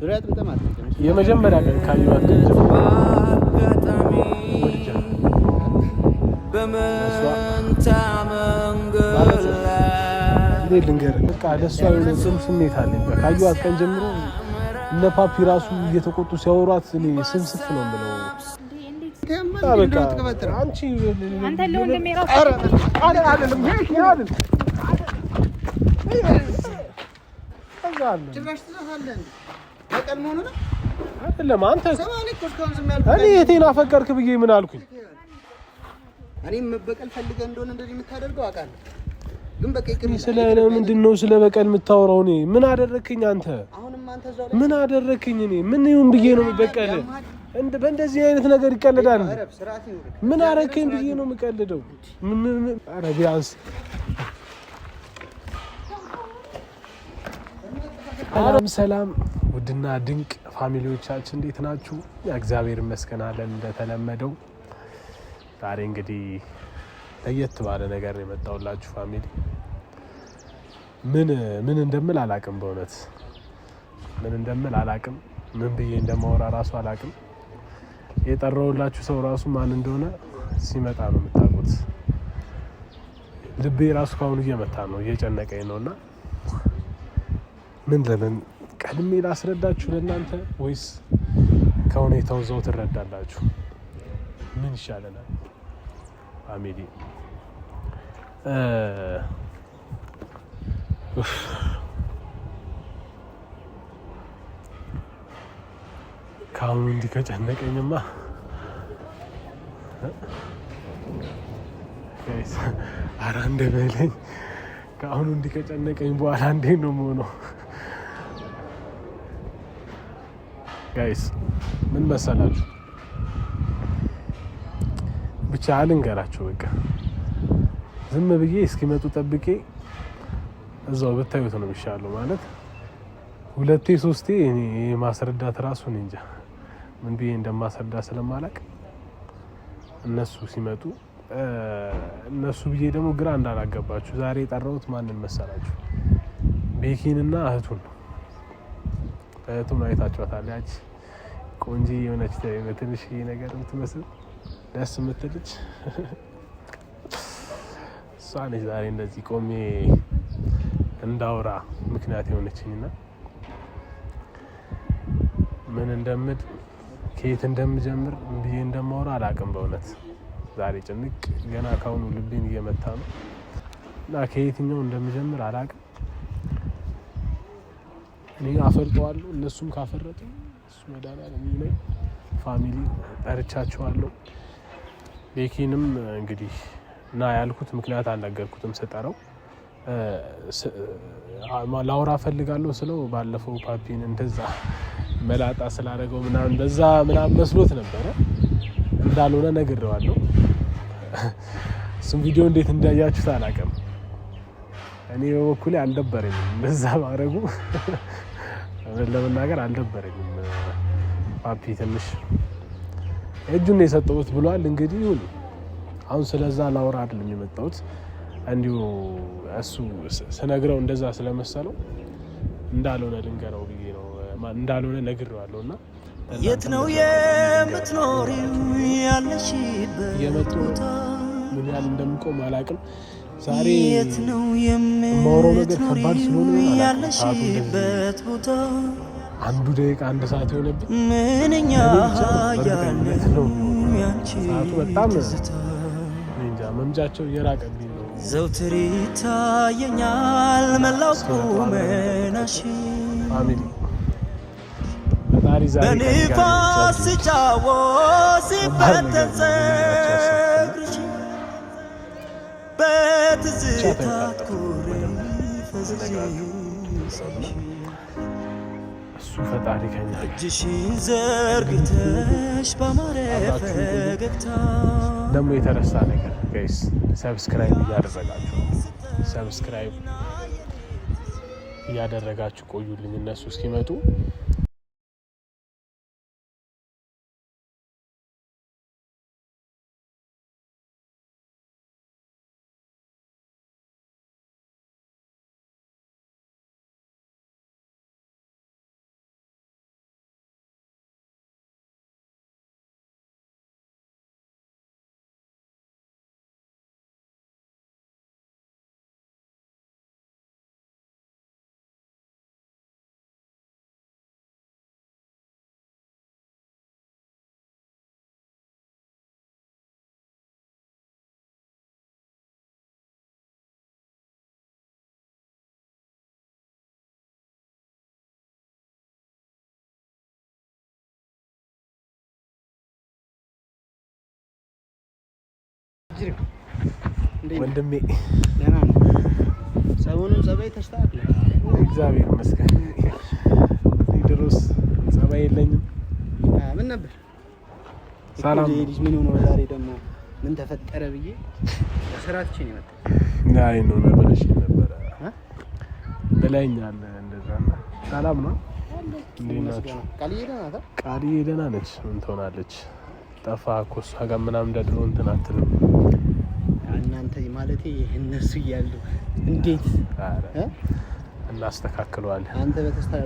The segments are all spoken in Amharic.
የመጀመሪያ ቀን ካየኋት ቀን ጀምሮ ልንገርህ፣ በቃ ለእሷ የሆነ ጽኑ ስሜት አለኝ። ካየኋት ቀን ጀምሮ እነ ፓፒ ራሱ እየተቆጡ ሲያወሯት እኔ ስንስፍ ነው የምለው። አይደለም አንተ እኔ እህቴን አፈቀርክ ብዬ ምን አልኩኝ? እኔ መበቀል ፈልገህ እንደሆነ እንደዚህ የምታደርገው አውቃለሁ። ግን በቃ ይቅር። ስለ ምንድን ነው ስለ በቀል የምታወራው? እኔ ምን አደረክኝ? አንተ ምን አደረክኝ? እኔ ምን ይሁን ብዬ ነው የምበቀል? በእንደዚህ አይነት ነገር ይቀልዳል? ምን አደረክኝ ብዬ ነው የምቀልደው? ኧረ ቢያንስ ሰላም ሰላም፣ ውድና ድንቅ family ዎቻችን እንዴት ናችሁ? እግዚአብሔር ይመስገን አለን። እንደተለመደው ዛሬ እንግዲህ ለየት ባለ ነገር ነው የመጣሁላችሁ family። ምን ምን እንደምል አላቅም፣ በእውነት ምን እንደምል አላቅም። ምን ብዬ እንደማወራ ራሱ አላቅም። የጠራሁላችሁ ሰው ራሱ ማን እንደሆነ ሲመጣ ነው የምታውቁት። ልቤ ራሱ ከአሁኑ እየመታ ነው፣ እየጨነቀኝ ነው እና ምን ለምን ቀድሜ ላስረዳችሁ ለእናንተ ወይስ ከሁኔታው እዛው ትረዳላችሁ? ምን ይሻለናል? family ከአሁኑ እንዲህ ከጨነቀኝማ ኧረ እንደበለኝ። ከአሁኑ እንዲህ ከጨነቀኝ በኋላ እንዴት ነው የምሆነው? guys ምን መሰላችሁ፣ ብቻ አልንገራችሁ። በቃ ዝም ብዬ እስኪመጡ ጠብቄ እዛው ብታዩት ነው የሚሻለው። ማለት ሁለቴ ሶስቴ እኔ ማስረዳት ራሱ እኔ እንጃ ምን ብዬ እንደማስረዳ ስለማላቅ እነሱ ሲመጡ እነሱ ብዬ ደግሞ ግራ እንዳላገባችሁ ዛሬ የጠራሁት ማንን መሰላችሁ? ቤኪንና እህቱን ነው። እህቱን አይታችኋታል። ያች ቆንጂ የሆነች ትንሽ ነገር የምትመስል ደስ የምትልች እሷ ነች ዛሬ እንደዚህ ቆሜ እንዳውራ ምክንያት የሆነችኝና ምን እንደምድ ከየት እንደምጀምር ብዬ እንደማወራ አላውቅም። በእውነት ዛሬ ጭንቅ ገና ካሁኑ ልቤን እየመታ ነው እና ከየትኛው እንደምጀምር አላውቅም። እኔ አፈርጠዋለሁ፣ እነሱም ካፈረጡ እሱ መድኃኒዓለም ይሁነኝ። family ጠርቻቸዋለሁ። ቤኪንም እንግዲህ እና ያልኩት ምክንያት አልነገርኩትም። ስጠራው ላውራ ፈልጋለሁ ስለው ባለፈው ፓፒን እንደዛ መላጣ ስላደረገው ምናምን በዛ ምናምን መስሎት ነበረ። እንዳልሆነ ነግሬዋለሁ። እሱም ቪዲዮ እንዴት እንዳያችሁት አላውቅም። እኔ በበኩሌ አልደበረኝም እንደዛ ማድረጉ ለመናገር አልደበረኝም። ፓፒ ትንሽ እጁን የሰጠሁት ብሏል። እንግዲህ ይሁን። አሁን ስለዛ ላውራ አይደለም የመጣሁት፣ እንዲሁ እሱ ስነግረው እንደዛ ስለመሰለው እንዳልሆነ ልንገረው ብዬ ነው። እንዳልሆነ ነግሬዋለሁ። እና የት ነው የምትኖሪው? ያለሽበት እየመጡ ነው። ምን ያህል እንደምቆም አላውቅም። ዛሬ የት ነው የማወራው ነገር ከባድ ስለሆነ የምትኖሪው? ያለሽበት ቦታ አንዱ ደቂቃ አንድ ሰዓት የሆነብኝ ምንኛ በእርግጠኝነት ነው የሚሆነው። ያንቺ ሰዓቱ በጣም ትዝታ እኔ እንጃ መምጫቸው እየራቀብኝ ነው። ዘውትር ይታየኛል መላው ቁመናሽ family ፈጣሪ ዛሬ ከእኔ ጋር በንፋስ ይሁን። ሲጫወት ከባድ ሲበተን ነገር ነው ፀጉርሽ በትዝታ ብቻ ኩሬ ፈዝዤ ሳይሽ እሱ ፈጣሪ ከኛ ጋር እጅሽን ዘርግተሽ ባማረ አብራችሁን ቆዩ። ፈገግታ ደግሞ የተረሳ ነገር guys፣ subscribe እያደረጋችሁ subscribe እያደረጋችሁ ቆዩልኝ እነሱ እስኪመጡ። ወንድሜ ደህና ነው። ሰሞኑን ጸባይ ተስተካክሏል። እግዚአብሔር ይመስገን። ድሮስ ጸባይ የለኝም። ምን ነበር ሰላም ልጅ ምን ሆኖ ዛሬ ደግሞ ምን ተፈጠረ ብዬ ስራ ትቼ ነው የመጣሁት። አይ ነው ብለሽ ነበረ ብለኸኛል። እንደዛ እና ሰላም ነው። እንዴት ናችሁ? ቃልዬ ደህና ናት። ቃልዬ ደህና ነች። ምን ትሆናለች? ጠፋ እኮ እሷ ጋር ምናምን እንደ ድሮ እንትን አትልም። እናንተ ማለቴ እነሱ እያሉ እንዴት እናስተካክለዋለን። አንተ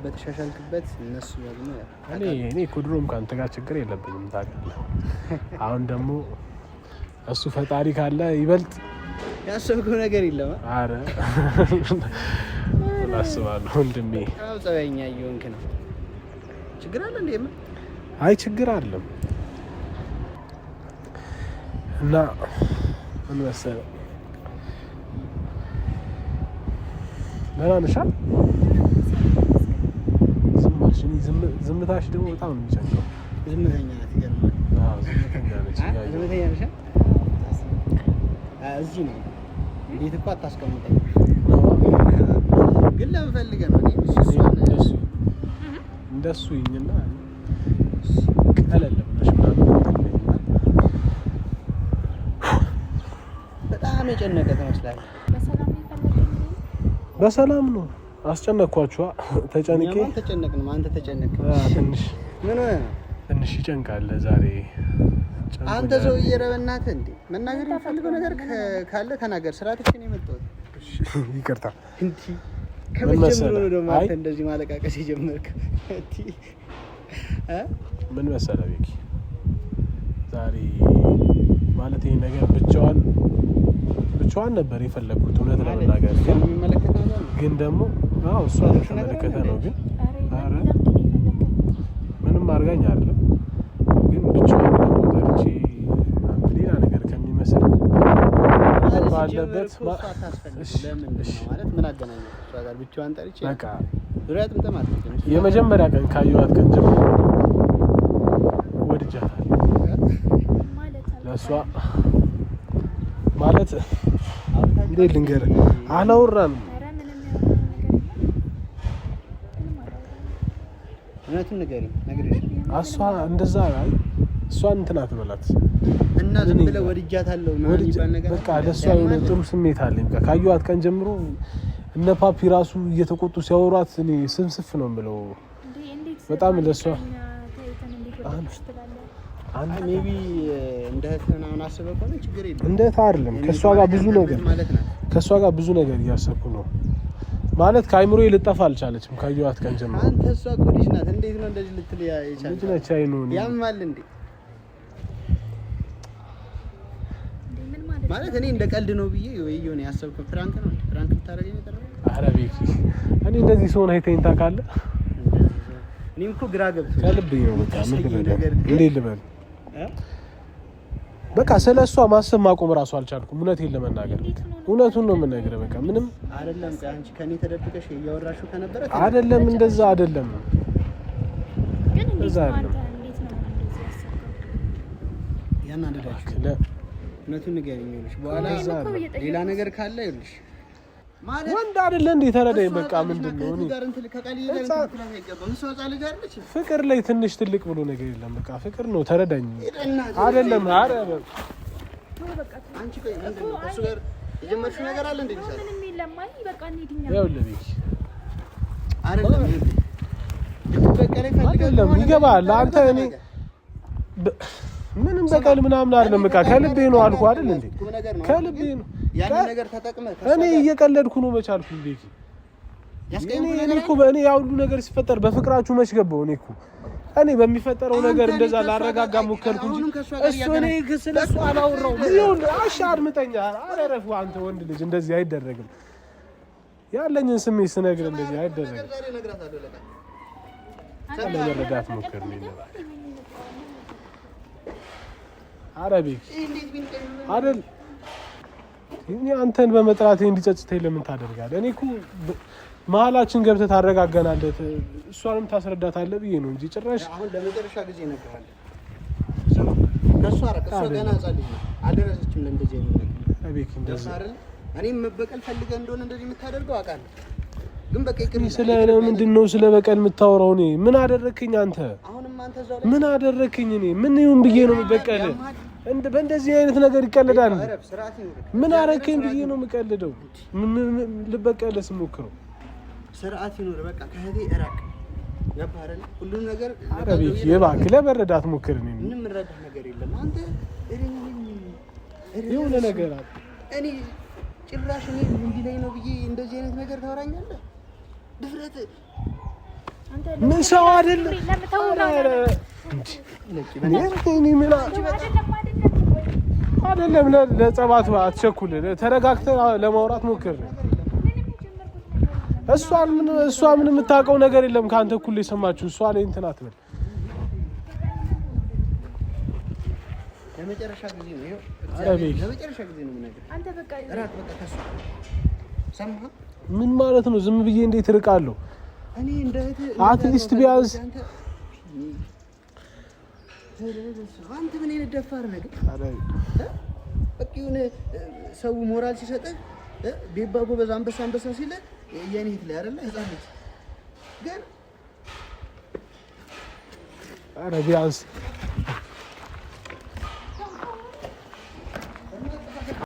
በተሻሻልክበት እነሱ ደግሞ እኔ እኮ ድሮም ከአንተ ጋር ችግር የለብኝም ታውቃለህ። አሁን ደግሞ እሱ ፈጣሪ ካለ ይበልጥ ያሰብከው ነገር የለም። አረ አስባለሁ ወንድሜ፣ በጣም ጸባይኛ እየሆንክ ነው። ችግር አለ እንዴ? አይ ችግር አለም እና ምን መሰለህ፣ ደህና ነሽ? ዝም አልሽ። እኔ ዝምታሽ ደግሞ በጣም ነው የሚጨንቀው። ዝምተኛ ናት። ይገርማል። አዎ ዝምተኛ ነች። ዝምተኛ ነሽ? እዚህ ነው እንዴት እኮ አታስቀምጠኝ። ግን ለምን ፈልገህ ነው? እንደሱ ይኝና ቀለል ብለሽ ምናምን በጣም የጨነቀ ትመስላለህ። በሰላም ነው። አስጨነቅኳችኋ። ተጨንቄ አልተጨነቅንም። አንተ ተጨነቅ። ትንሽ ምን ሆነህ ነው? ትንሽ ይጨንቃል ዛሬ። አንተ ሰውዬ ኧረ በእናትህ እንዴ! መናገር የሚፈልገው ነገር ካለ ተናገር። ስራ ትቼ ነው የመጣሁት። ይቅርታ። እንዲ ከመቼ ጀምሮ ነው ደግሞ አንተ እንደዚህ ማለቃቀስ የጀመርከው? እንዲ ምን መሰለህ ቤኪ፣ ዛሬ ማለት ይሄ ነገር ብቻዋን ብቻዋን ነበር የፈለግኩት እውነት ለመናገር ግን ደግሞ አዎ እሷ የተመለከተ ነው። ግን ኧረ ምንም አድርጋኝ አይደለም። ግን ብቻዋን ደግሞ ጠርቼ ሌላ ነገር ከሚመስል ባለበት ማለት ምን አገናኘው እሷ ጋር ብቻዋን ጠርቼ በቃ ዙሪያ ጥምጥም አትልም። የመጀመሪያ ቀን ካየኋት ቀን ጀምሮ ወድጃታለሁ። ለእሷ ማለት እንዴት ልንገርህ፣ አላወራንም። እውነቱን ንገሪኝ፣ ነግሬሽ እሷ እንደዛ አይ እሷ እንትን አትበላት እና ዝም ብለህ ወድጃታለሁ ምናምን የሚባል ነገር በቃ ለእሷ የሆነ ጥሩ ስሜት አለኝ። በቃ ካየኋት ቀን ጀምሮ እነ ፓፒ ራሱ እየተቆጡ ሲያወሯት እኔ ስንስፍ ነው የምለው። በጣም ለእሷ maybe እንደ እህት ምናምን አስበህ ከሆነ ችግር የለም። እንደ እህት አይደለም ከእሷ ጋር ብዙ ነገር ማለት ነው። ከእሷ ጋር ብዙ ነገር እያሰብኩ ነው ማለት ከአይምሮዬ ልጠፋ አልቻለችም። ካየኋት ቀን ጀምሮ አንተ እሷ እኮ ልጅ ናት። እንዴት ነው እንደዚህ ልትል የቻልከው? ልጅ ነች። አይ ነው እኔ ያማል እንዴ ማለት እኔ እንደ ቀልድ ነው ብዬ ወይ የሆነ ያሰብኩት prank ነው። prank ልታደርገኝ ነው የጠራኸኝ? ኧረ ቤኪ እኔ እንደዚህ ሰውን አይተኸኝ ታውቃለህ? እኔም እኮ ግራ ገብቶኛል። ከልብኝ ነው በቃ ምን ልበል፣ ነገር ግን- እንዴት ልበል? በቃ ስለ እሷ ማሰብ ማቆም እራሱ አልቻልኩም። እውነቴን ለመናገር እውነቱን ነው የምነግርህ። በቃ ምንም አይደለም። ቆይ አንቺ ከኔ ተደብቀሽ እያወራሽው ከነበረ አይደለም፣ እንደዛ አይደለም። ግን እንዴት እዛ ነው አይደለም። አንተ እንዴት ነው እንደዚህ ያሰብከው? ያናደዳችሁ እውነቱን ንገሪኝ። ይኸውልሽ በኋላ እንደዛ እኮ አይደለም። እየጠየኩህ ሌላ ነገር ካለ ይኸውልሽ ማለት ወንድ አይደለ እንዴ? ተረዳኝ። እሷ በቃ ህፃን ልጅ ምንድን ነው ናት። እኔ ከእህቱ ጋር እንትን ከቃልዬ ጋር እንትን ልትላት አይገባም። እሷ ህፃን ልጅ አይደለች? ፍቅር ላይ ትንሽ ትልቅ ብሎ ነገር የለም። በቃ ፍቅር ነው። ተረዳኝ። እናትህ አይደለም አረ ተው በቃ ተው። አንቺ ቆይ ምንድን ነው ከእሱ ጋር የጀመርሽው ነገር አለ እንዴ? ተው፣ ምንም የለም። አይ በቃ እንሂድ እኛ። ይኸውልህ ቤኪ አይደለም ይኸውልህ፣ ልትበቀለኝ ፈልገህ አይደለም ከሆነ ይገባሃል። አንተ እኔ ነገር ምንም በቀል ምናምን አይደለም። በቃ ከልቤ ነው አልኩህ አይደል እንዴ? ቁም ነገር ነው። ከልቤ ነው። ያንን ነገር ተጠቅመህ ከእሷ እኔ ጋር እየቀለድኩ ነው መቻልኩኝ ቤኪ። እኔ ያስቀየምኩህ እኔ ነገር እኮ በእኔ ያ ሁሉ ነገር ሲፈጠር በፍቅራችሁ መች ገባሁ? እኔ እኮ እኔ በሚፈጠረው ነገር አንተ እንደዛ እኔ ከእሷ ላረጋጋ ጋር ሞከርኩ እንጂ አሁንም ከእሷ ጋር እሱ እኔ ስለ እሱ አላወራሁም። ይኸውልህ፣ እሺ አድምጠኛ። ኧረ እረፍ አንተ ወንድ ልጅ፣ እንደዚህ አይደረግም። ያለኝን ስሜት ስነግር እንደዚህ አይደረግም። ነገር ዛሬ እነግራታለሁ ለቃ አንተ ለመረዳት ለመበቀል ሞክር ነው ፈልገህ ይላል። ነው እንዴ? ኧረ ቤኪ እንዴት ቢንቀኝ አይደል እኔ አንተን በመጥራቴ እንዲጸጽተኝ ለምን ታደርጋለህ? እኔ እኮ መሀላችን ገብተህ ታረጋጋናለህ፣ እሷንም ታስረዳታለህ ብዬ ነው እንጂ ጭራሽ አሁን ለመጨረሻ ጊዜ እነግርሃለሁ። ከእሷ ራቅ። እሷ ገና ህፃን ልጅ ናት፣ አልደረሰችም ለእንደዚህ አይነት ነገር። ቤኪ እንደዚህ አይደል? እኔም መበቀል ፈልገህ እንደሆነ እንደዚህ የምታደርገው አውቃለሁ፣ ግን በቃ ይቅር። ስለ ምንድን ነው ስለ በቀል የምታወራው? እኔ ምን አደረክኝ አንተ? አሁንም አንተ እዛው ላይ ምን አደረክኝ? እኔ ምን ይሁን ብዬ ነው የምበቀል? በእንደዚህ አይነት ነገር ይቀልዳል? ምን አደረክኝ ብዬ ነው የምቀልደው? ልበቀል ስሞክረው ስርዓት ይኑር። በቃ ከእህቴ እራቅ። ገባህ አይደል? ሁሉም ነገር ኧረ ቤኪ እባክህ ለመረዳት ሞክር። እኔ ምንም የምረዳህ ነገር የለም። አንተ የሆነ ነገር አለ። እኔ ጭራሽ እኔ እንዲህ ላይ ነው ብዬ እንደዚህ አይነት ነገር ታወራኛለህ? ድፍረት ምን ሰው አይደለም። አይደለም ለጸባት አትቸኩል። ተረጋግተህ ለማውራት ሞክር። እሷ ምን የምታውቀው ነገር የለም። ከአንተ እኩል የሰማችሁ እሷ ላይ እንትን አትበል። ለመጨረሻ ጊዜ ነው ለመጨረሻ ጊዜ ነው የምነግርህ። እራት በቃ ከእሱ ሰማህ? ምን ማለት ነው? ዝም ብዬ እንዴት እርቃለሁ? እኔ እንደ እህትህ at least ቢያንስ አንተ ምን አይነት ደፋር ነህ ግን? በቃ የሆነ ሰው ሞራል ሲሰጥህ ቤባ ጎበዝ አንበሳ አንበሳ ሲልህ የኔ እህት ላይ አይደለ ህፃን ልጅ ግን ኧረ ቢያንስ